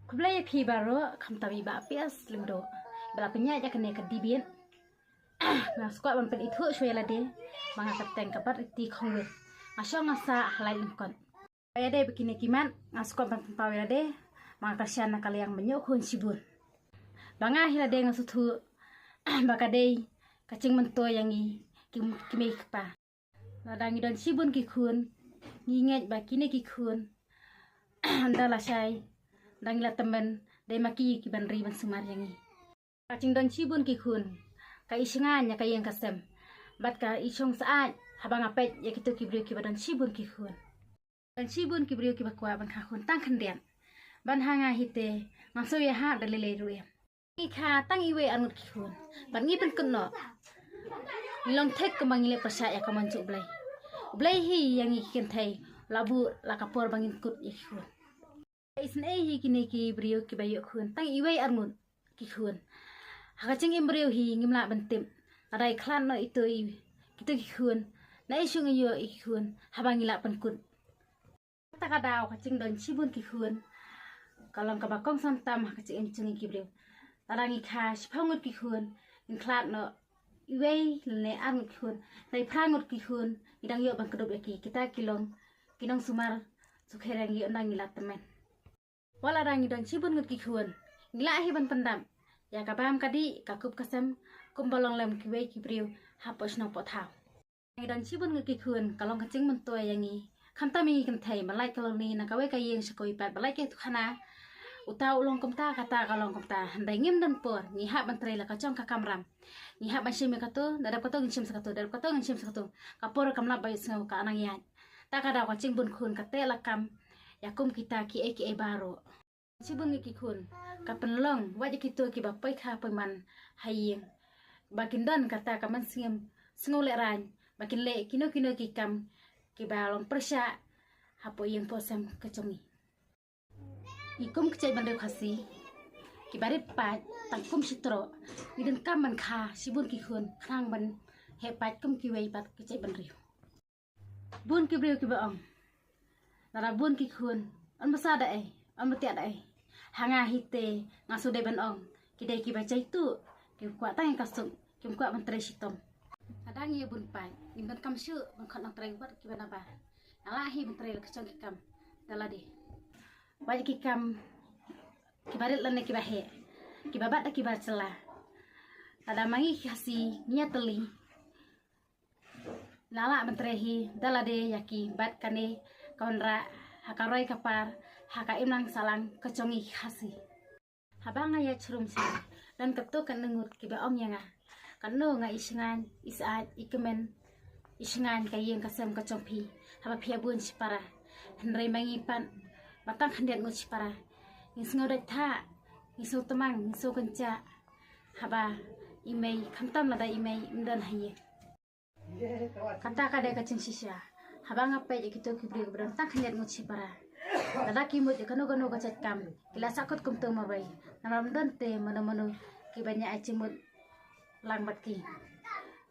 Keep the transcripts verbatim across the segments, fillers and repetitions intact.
Khublei ïa phi baroh, khamtam i Bah P S Lyngdoh ba la pynïaid ïa kane ka debate. Nga sngewkwah ban pynithuh shuwa ïa lade ba nga kyrteng ka Bariti Khongwit. Nga shong nga sah ha Laitumkot. Ba ïadei bad kine ki mat nga sngewkwah ban pynpaw ïa lade ba nga kyrshan na ka liang ban ïoh khun shibun. Ba nga hi lade nga sngewthuh ba ka dei ka jingmyntoi ïa ngi ki, ki mei ki kpa. Lada ngi don shibun ki khun, ngi ngeit ba kine ki khun ynda lashai, ynda ngi la tymmen, dei ma ki ki ban ri ban sumar ïa ngi. Ka jingdon shibun ki khun ka i shngaiñ ïa ka ïing ka sem bad ka i shong syaid haba nga peit ïa kito ki briew kiba don shibun ki khun. Don shibun ki briew kiba kwah ban kha khun tang khyndiat. Ban ha nga hi te, ngam sngewthuh ïa ha da lei lei ruh em. Ngi kha tang iwei arngut ki khun bad ngi pynkut noh. Ngi long thik kumba ngi leh pyrshah ïa ka mon jong U Blei. U Blei hi ïa ngi ki kynthei la buh la ka por ba ngin kut ïa ki khun. Isynei hi kine ki briew kiba ïoh khun tang iwei arngut ki khun. Ha ka jingim briew hi ngim lah ban tip lada i khlad noh ito i, kito ki khun, na i shong i ïoh i ki khun haba ngi lah pynkut. Kata ka daw ka jingdon shibun ki khun ka long kaba kongsan tam ha ka jingim jong ngi ki briew. Lada ngi kha shiphew ngut ki khun, ngin khlad noh iwei lane ar ngut ki khun. Dei phra ngut ki khun ngi dang ïoh ban kdup ïa ki, kita ki long ki nongsumar sukher ïa ngi ynda ngi la tymmen. Wat lada ngi don shibun ngut ki khun, ngi lah hi ban pyndap ïa ka bam ka dih, ka kup ka sem kumba long lem kiwei ki briew hapoh shnong poh thaw. Ngi don shibun ngut ki khun ka long ka jingmyntoi ïa ngi. Khamtam ïa ngi kynthei, ba lait ka loni na kawei ka ïing sha kawei pat, ba lait ka ïing tu khana. Uta u long kumta, kata ka long kumta. Hynrei ngim don por, ngi hap ban trei la ka jong ka kamram. Ngi hap ban shim ïa kato, da dep kato ngin shim sa kato, da dep kato ngin shim sa kato. Ka por kam lap ba ïohsngew, ka nang ïaid. Ta ka daw ka jingbun khun ka teh lakam ïa kum kita kiei kiei baroh. Shibun ngut ki khun ka pynlong wat ïa kito kiba poi kha poi man ha ïing, ba kin don kata ka mynsngew sngewlehraiñ ba kin leh kino kino ki kam kiba long pyrshah hapoh ïing poh sem ka jong ngi. Ngi kum ki jaitbynriew Khasi kiba rit paid tang kum shi troh, ngi donkam ban kha shibun ki khun khnang ban heh paid kum kiwei pat ki jaitbynriew. Bun ki briew kiba ong, lada bun ki khun, yn bsa da ei, yn btiah da ei. Ha nga hi te, nga shu dei ban ong, ki dei kiba jaituh, kim kwah tang ïa ka suk, kim kwah ban trei shitom. Lada ngi ïa bun paid, ngim donkam shuh ban khot nongtrei wat kiba nabar. Nga lah hi ban trei la ka jong ki kam da lade. Wat ki kam kiba rit lane kiba heh, kiba bat da kiba jylla. Lada ma ngi ki Khasi ngi ïatylli, nga lah ban trei hi da lade ïa ki bad kane ka wanrah ha ka roi ka par, ha ka imlang sahlang ka jong ngi ki Khasi. Haba nga ïaid shrum shrum, don katto katne ngut kiba ong ïa nga, katno nga i shngaiñ, i syaid, i kmen, i shngaiñ ka ïing ka sem ka jong phi haba phi ïa bun shipara. Hynrei ma ngi pat ba tang khyndiat ngut shipara, ngi sngew dait thah, ngi sngew tmang, ngi sngew kynjah haba i mei, khamtam lada i mei ym don ha ïing. Kata ka dei ka jingshisha. Haba nga peit ïa kito ki briew kiba don tang khyndiat ngut shipara, lada ki mut ïa kano kano ka jait kam, ki la sahkut kumto marwei. Namar ym don te mano mano kiban ïa ai jingmut lang bad ki.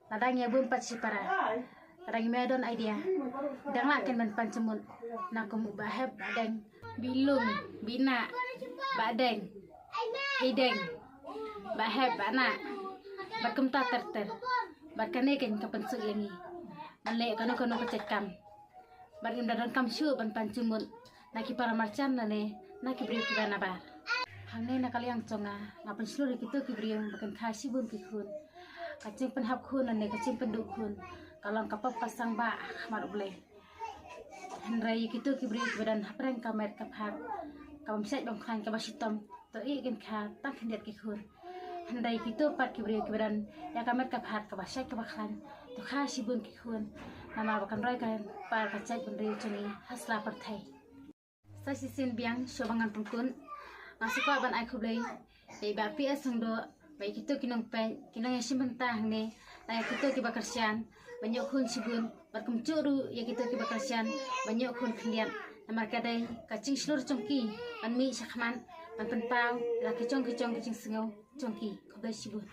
Lada ngi ïa bun pat shipara, lada ngim ïa don idea, dang lah ken ban pan jingmut na kum u Bah Hep, Bah Deng, Bilung, Bina, Bah Deng, Hideng, Bah Hep, Bah Nah, bad kumta ter ter. Bad kane kein ka pynsuk ïa ngi ban leh kano kano ka jait kam. Bad ngim da donkam shuh ban pan jingmut na ki para marjan lane na ki briew kiba nabar. Hangne na ka liang jong nga, nga pynshlur ïa kito ki briew ba kin kha shibun ki khun. Ka jingpynhap khun lane ka jingpynduh khun ka long ka pop ka sangbah ha khmat U Blei. Hynrei ïa kito ki briew kiba don hapdeng ka met ka phad kaba mshait bym khlaiñ kaba shitom, to ïa kin kha tang khyndiat ki khun. Hynrei kito pat ki briew kiba don ïa ka met ka phad kaba shait kaba khlaiñ, to kha shibun ki khun. Namar ba kan roi kan par ka jaitbynriew jong ngi ha sla pyrthei. Sa shisien biang shuwa ba ngan pynkut, nga sngewkwah ban ai khublei ïa i Bah P S Lyngdoh, bad ïa kito ki nongpeit, ki nongïashim bynta hangne, na ïa kito kiba kyrshan ban ïoh khun shibun, bad kumjuh ruh ïa kito kiba kyrshan ban ïoh khun khyndiat. Namar ka dei ka jingshlur jong ki ban mih shakhmat ban pynpaw la ki jong ki jong ki jingsngew jong ki. Khublei shibun.